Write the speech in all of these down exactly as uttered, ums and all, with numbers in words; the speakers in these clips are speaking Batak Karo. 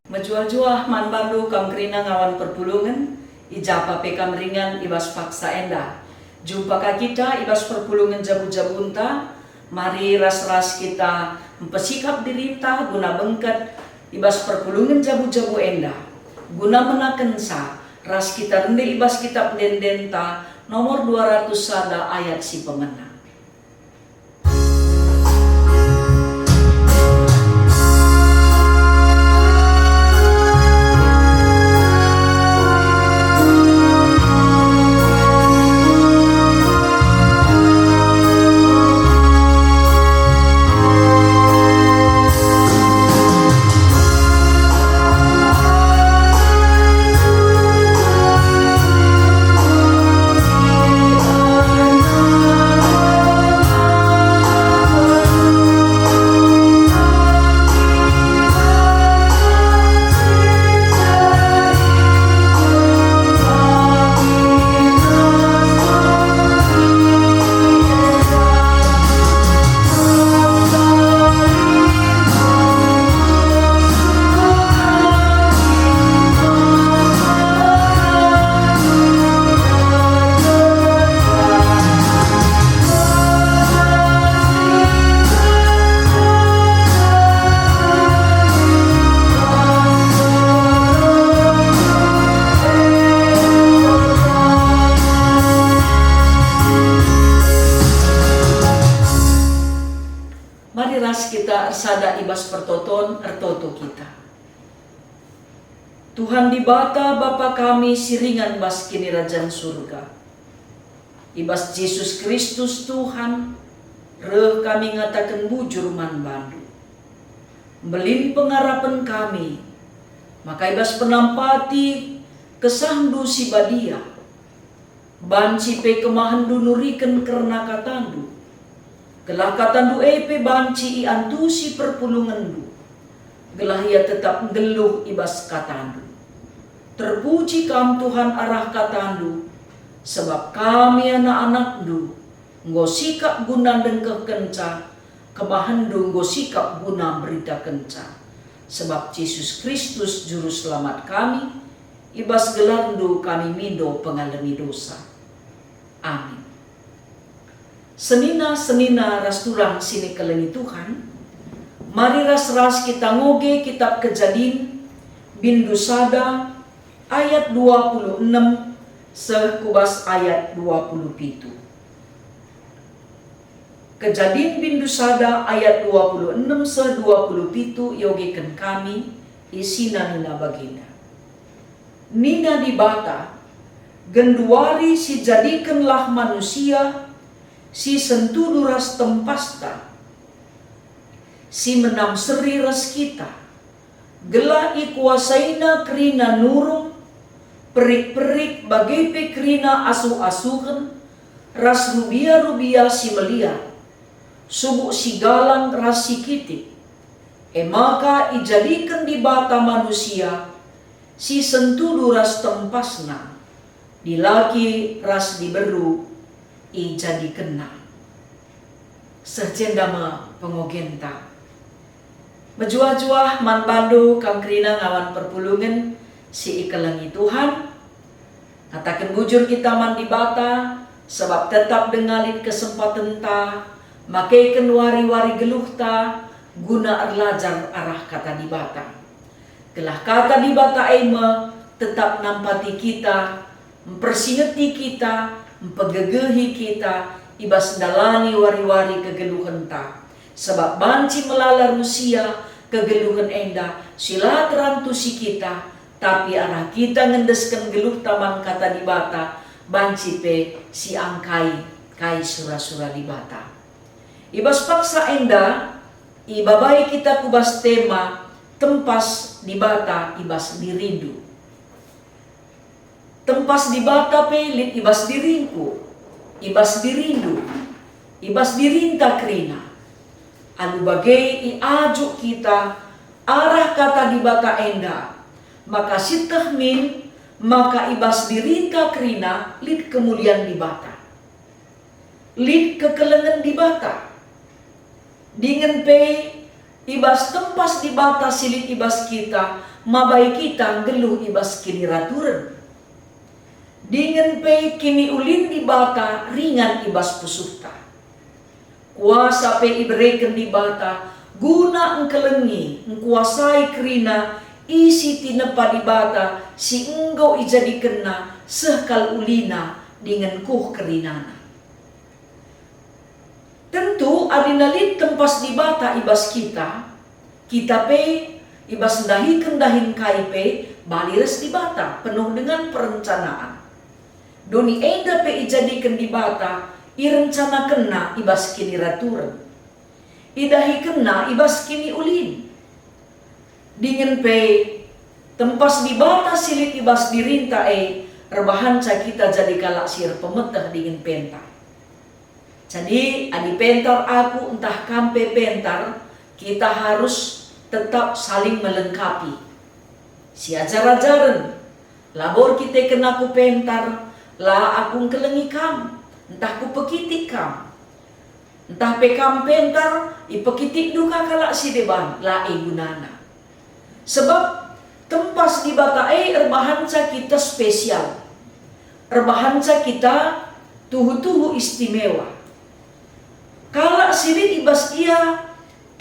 Mejuah-juah man bandu kam kerina ngawan perpulungen, i ja pe kam ringan i bas paksa enda. Jumpa ka kita i bas perpulungen jabu-jabunta, mari ras-ras kita mpesikap dirinta guna bengket i bas perpulungen jabu-jabu enda, guna menakenca ras kita rende i bas kitap ende-endenta nomor dua ratus sada ayat si pemena. Mari ras kita ersada i bas pertoton, ertoto kita. Tuhan Dibata, Bapa kami si ringan bas Kinirajan Surga, i bas Jesus Kristus Tuhan, reh kami ngataken bujur man bandu. Mbelin pengarapen kami, maka i bas penampati KesahNdu si Badia, banci pe kemahenNdu nuriken kerna kataNdu, gelah kataNdu e pe banci iantusi perpulungenNdu, gelah ia tetap nggeluh i bas kataNdu. Terpuji Kam, Tuhan, arah kataNdu, sebab kami anak-anakNdu enggo sikap guna ndengkehkenca, kemahenNdu enggo sikap guna mberitakenca. Sebab Jesus Kristus Juru Selamat kami, i bas gelarNdu kami mindo pengalemi dosa. Amin. Senina-senina ras turang si nikelengi Tuhan, mari ras-ras kita ngoge Kitap Kejadin, bindu sada, ayat dua puluh enem seh ku bas ayat dua puluh pitu. Kejadin bindu sada ayat dua puluh enem seh dua puluh pitu iogeken kami, isina nina bagenda, Nina Dibata, genduari sijadikenlah manusia si sentudu ras tempasta, si menam seri ras kita, gelah ikuasaina kerina nurung, perik-perik bage pe kerina asuh-asuhen, ras rubia-rubia si meliar, subuk si galang ras si kitik. E maka ijadiken Dibata manusia si sentudu ras tempasna, dilaki ras diberu ijadikenna. Seh jenda me pengogenta. Mejuah-juah man bandu kam kerina ngawan perpulungen si ikelengi Tuhan. Ngataken bujur kita man Dibata, sabap tetap denga lit kesempatenta makeken wari-wari geluhta guna erlajar arah Kata Dibata. Gelah Kata Dibata e me tetap nampati kita, mpersingeti kita, mpegegehi kita i bas ndalani wari-wari kegeluhenta. Sabap banci melala rusia kegeluhen enda si la terantusi kita, tapi arah kita ngendesken geluhta man Kata Dibata, banci pe siangkai kai sura-sura Dibata. I bas paksa enda, ibabai kita ku bas tema tempas Dibata i bas dirindu. Tempas Dibata pe lit i bas diringku, i bas dirindu, i bas dirinta kerina. Alu bage iajuk kita arah Kata Dibata enda, maka sieteh min maka i bas dirinta kerina lit kemulian Dibata. Lit kekelengen Dibata. Dingen pe I bas tempas Dibata si lit i bas kita, mabai kita nggeluh i bas kiniraturen. Dingen pe kiniulin Dibata ringan i bas pusuhta. Kuasa pe ibereken Dibata guna engkelengi, engkuasai kerina isi tinepa Dibata si enggo ijadikenNa seh kal ulina dingen kuh kerinana. Tentu, adina lit tempas Dibata i bas kita, kita pe, i bas ndahiken dahin kai pe, bali ras Dibata, penuh dengan perencanaan. Doni enda pe ijadiken Dibata, irencanakenNa i bas kiniraturen. IdahikenNa i bas kiniulin. Dingen pe, tempas Dibata si lit i bas dirinta e erbahanca kita jadi kalak si erpemeteh dingen pentar. Jadi, adi pentar aku ntah kam pe pentar, kita harus tetap saling melengkapi. Siajar-ajaren, labo erkiteken aku pentar, la aku engkelengi kam, ntah kupekitik kam. Ntah pe kam pentar, ipekitikndu ka kalak si deban, la e gunana. Sebab tempas Dibata e erbahanca kita spesial, erbahanca kita tuhu-tuhu istimewa. Kalak si lit i bas ia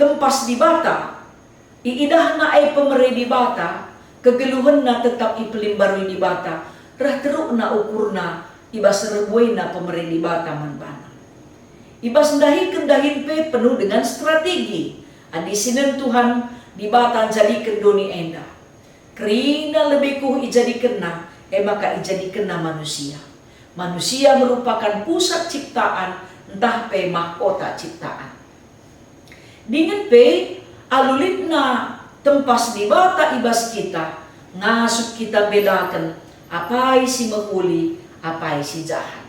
tempas Dibata, iidahna e pemere Dibata, kegeluhenna tetap ipelimbarui Dibata, reh terukna ukurna i bas reh buena pemere Dibata man bana. I bas ndahiken dahin pe penuh dengan strategi. Adi sinen Tuhan Dibata njadiken doni enda, kerina lebe kuh ijadikenNa, e maka ijadikenNa manusia. Manusia merupakan pusat ciptaan, ntah pe mahkota ciptaan. Dingen pe, alu litna tempas Dibata i bas kita, ngasup kita mbedaken apai si mehuli, apai si jahat.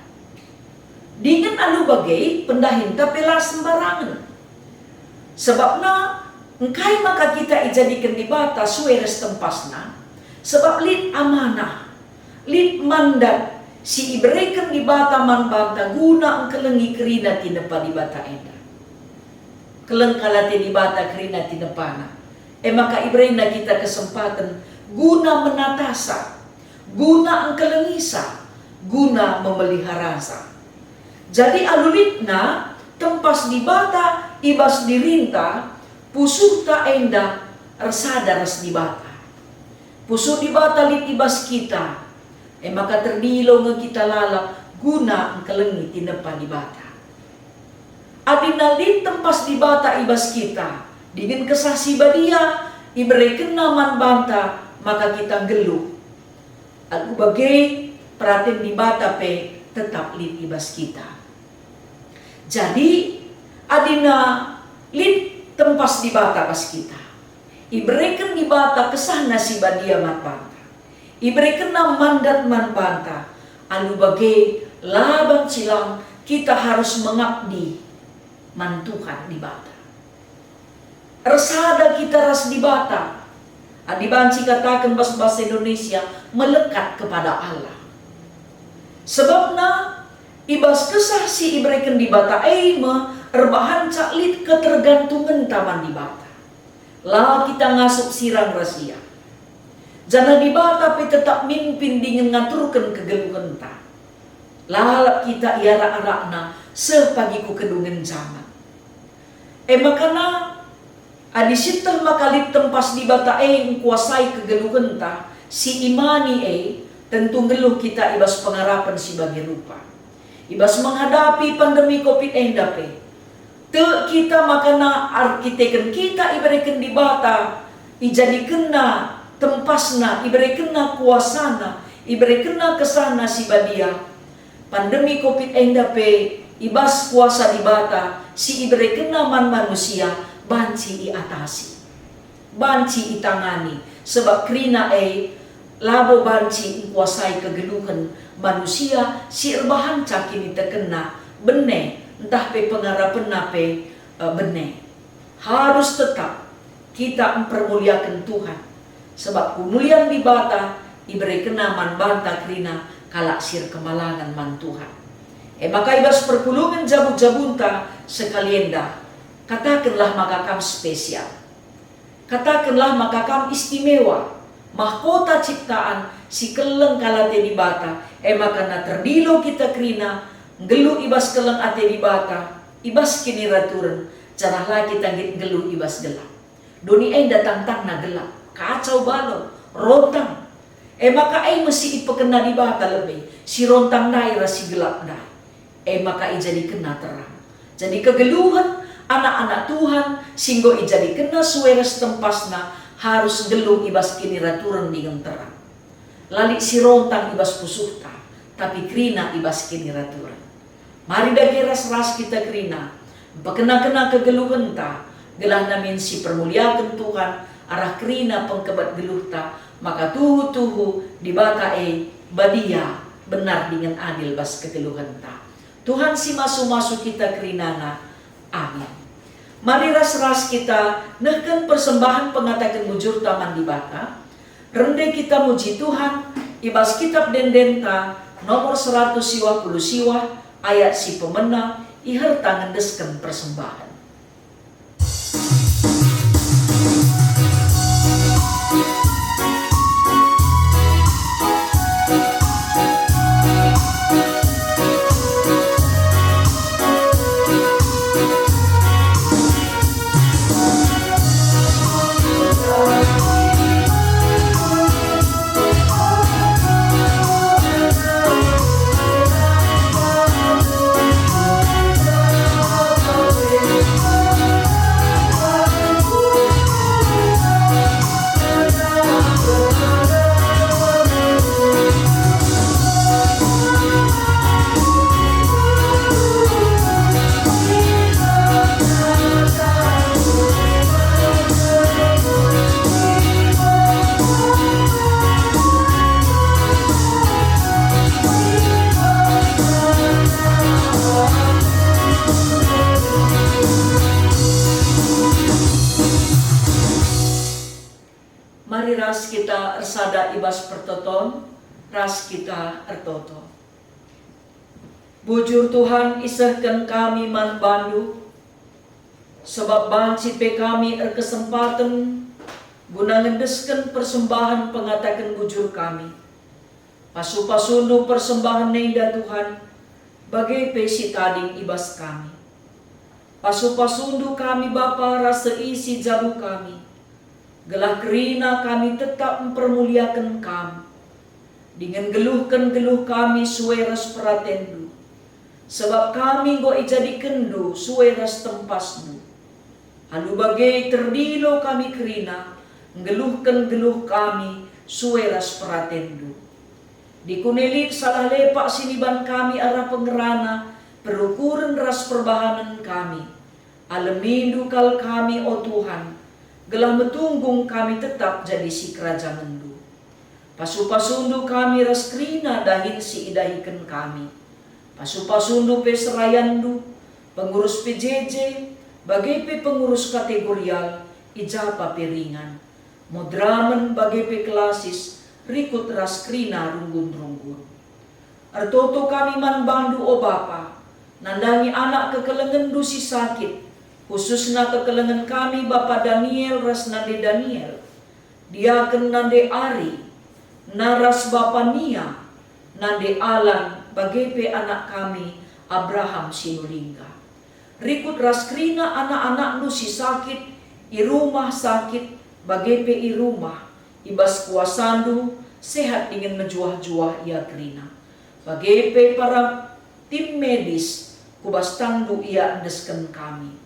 Dingen alu bage, pendahinta pe la sembarangen. Sebabna, engkai maka kita ijadiken Dibata sue ras tempasNa? Sebab lit amanah, lit mandat si ibereken Dibata man banta guna engkelengi kerina tinepa Dibata enda. Keleng kal ate Dibata kerina tinepaNa, e maka ibereNa kita kesempaten guna menatasa, guna engkelengisa, guna memeliharasa. Jadi alu litna tempas Dibata i bas dirinta, pusuhta enda ersada ras Dibata. Pusuh Dibata lit i bas kita, e maka terdilo nge kita lalap guna engkelengi tinepa Dibata. Adina lit tempas Dibata i bas kita, dingen Kesah Si Badia iberekenNa man banta maka kita nggeluh. Alu bage, peraten Dibata pe tetap lit i bas kita. Jadi, adina lit tempas Dibata bas kita, ibereken Dibata KesahNa Si Badia man banta, iberekenNa mandat man banta, alu bage la banci lang kita harus mengabdi man Tuhan Dibata. Ersada kita ras Dibata. Adi banci kataken bas bahasa Indonesia, melekat kepada Allah. Sebabna, i bas kesah si ibereken Dibata e me erbahanca lit ketergantungenta man Dibata. La kita ngasup sirang ras Ia. Janah Dibata pe tetap mimpin dingen ngaturken kegeluhenta. Lalap kita i arak-arakNa seh pagi ku kedungen jaman. E makana, adi sieteh maka lit tempas Dibata e engkuasai kegeluhenta, si imani e, tentu nggeluh kita i bas pengarapen si bage rupa. I bas menghadapi pandemi covid enda pe, tek kita makana erkiteken kita ibereken Dibata, ijadikenNa tempasNa, iberekenNa kuasaNa, iberekenNa kesahNa si badia, pandemi covid enda pe i bas kuasa Dibata si iberekenNa man manusia banci iatasi, banci itangani, sebab kerina e labo banci engkuasai kegeluhen manusia si erbahanca kinitekenna bene ntah pe pengarapenna pe, e, bene. Harus tetap kita mpermuliaken Tuhan, sebab kemulian Dibata iberekenNa man banta kerina kalak si erkemalangen man Tuhan. E maka i bas perpulungen jabu-jabunta sekali enda, katakenlah maka kam spesial. Katakenlah maka kam istimewa, mahkota ciptaan si keleng kal ate Dibata, e maka na terdilo kita kerina, nggeluh i bas keleng ate Dibata, i bas kiniraturen, janah la kita nggit nggeluh i bas gelap. Doni enda tangtangna gelap, kacau balau, rontang. E maka e me si ipekena Dibata lebe, si rontang ndai ras si gelap ndai. E maka ijadikenna terang. Jadi kegeluhen anak-anak Tuhan si enggo ijadikenna sue ras tempasna harus nggeluh i bas kiniraturen dingen terang. La lit si rontang i bas pusuhta, tapi kerina i bas kiniraturen. Mari dage ras-ras kita kerina, mpekena-kena kegeluhenta, gelah namin sipermuliaken Tuhan arah kerina pengkebet geluhta, maka tuhu-tuhu Dibata e badia, benar dingen adil bas kegeluhenta. Tuhan si masu-masu kita kerinana. Amin. Mari ras-ras kita nehken persembahen pengataken bujurta man Dibata. Rende kita muji Tuhan i bas Kitab Ende-Endenta nomor seratus siwah puluh siwah, ayat si pemena, iherta ngendesken persembahen. Mari ras kita ersada i bas pertoton, ras kita ertoto. Bujur Tuhan, isehken kami man bandu, sabap banci pe kami erkesempaten guna ngendesken persembahen pengataken bujur kami. Pasu-pasundu persembahen enda, Tuhan, bage pe si tading i bas kami. Pasu-pasundu kami, Bapa, ras seisi jabu kami, gelah kerina kami tetap mpermuliaken Kam, dingen nggeluhken geluh kami sue ras peratenNdu, sabap kami enggo ijadikenndu sue ras tempasNdu. Alu bage terdilo kami kerina, nggeluhken geluh kami sue ras peratenNdu. Dikune lit salah lepak si niban kami arah pengerana, perukuren ras perbahanen kami, alemindu kal kami, o Tuhan, gelah metunggung kami tetap jadi sikerajangenNdu. Pasu-pasundu kami ras kerina dahin si idahiken kami. Pasu-pasundu pe serayandu, pengurus P J J, bage pe pengurus kategorial, i japa pe ringan. Moderamen bage pe klasis, rikut ras kerina runggun-runggun. Ertoto kami man bandu, o Bapa, nandangi anak kekelengenndu si sakit, khususna kekelengen kami Bapa Daniel ras nande Daniel, diaken nande Ari, na ras Bapa Nia, nande Alan, bage pe anak kami Abraham Sinulingga. Rikut ras kerina anak-anakndu si sakit i rumah sakit, bage pe i rumah, i bas kuasandu sehat dingen mejuah-juah ia kerina. Bage pe para tim medis, ku bas tangndu ia endesken kami.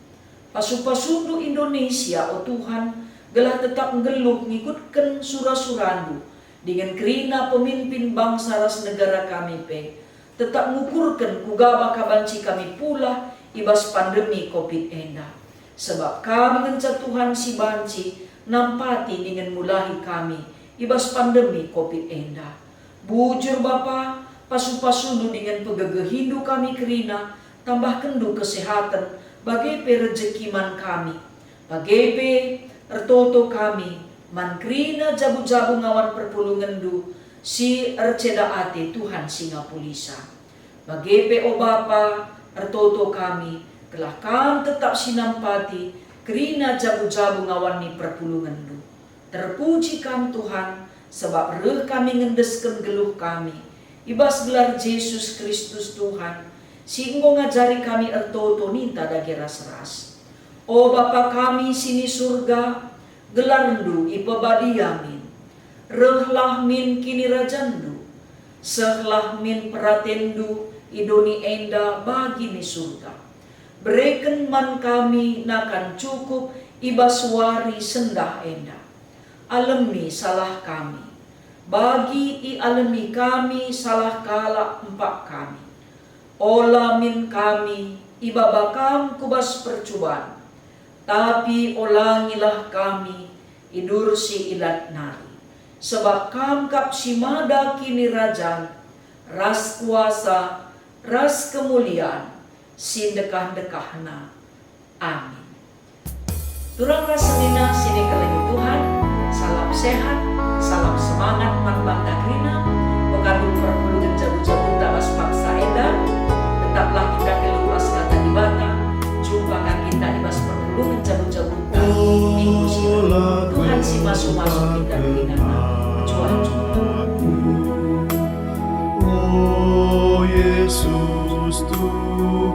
Pasu-pasundu Indonesia, o Tuhan, gelah tetap nggeluh ngikutken sura-surandu, dingen kerina pemimpin bangsa ras negara kami pe, tetap ngukurken kuga maka banci kami pulah i bas pandemi covid enda. Sebab Kam ngenca Tuhan si banci nampati dingen mulahi kami i bas pandemi covid enda. Bujur Bapa, pasu-pasundu dingen pegegehindu kami kerina, tambahkenndu kesehaten, bage pe rejeki man kami. Bage pe ertoto kami man kerina jabu-jabu ngawan perpulungenndu si erceda ate, Tuhan si ngapulisa. Bage pe, o Bapa, ertoto kami, gelah Kam tetap si nampati Kerina jabu-jabu ngawan ni perpulungenndu. Terpuji Kam, Tuhan, sebab reh kami ngendesken geluh kami i bas gelar Jesus Kristus, Tuhan, si enggo ngajari kami ertoto ninta dage ras-ras. O Bapa kami si ni Surga, gelarNdu ipebadia min. Rehlah min kinirajanNdu. Sehlah min peratenNdu i doni enda bagi ni Surga. Bereken man kami nakan cukup i bas wari sendah enda. Alemi salah kami, bagi ialemi kami salah kalak empak kami. Ola min kami ibaba Kam ku bas percuban, tapi olangilah kami i bas si ilat nari. Sebab Kam kap si mada kinirajan, ras kuasa, ras kemulian, si ndekah-ndekahna. Amin. Turang ras senina si nikelengi Tuhan, salam sehat, salam semangat man banta kerina, pekadun perpulungen jabu-jabunta bas paksa enda. Tetaplah kita nggeluh bas Kata Dibata, jumpa ka kita i bas perpulungen jabu-jabunta minggu si depan. Tuhan si masu-masu kita kerina. Mejuah-juah. O Jesus Tuhan.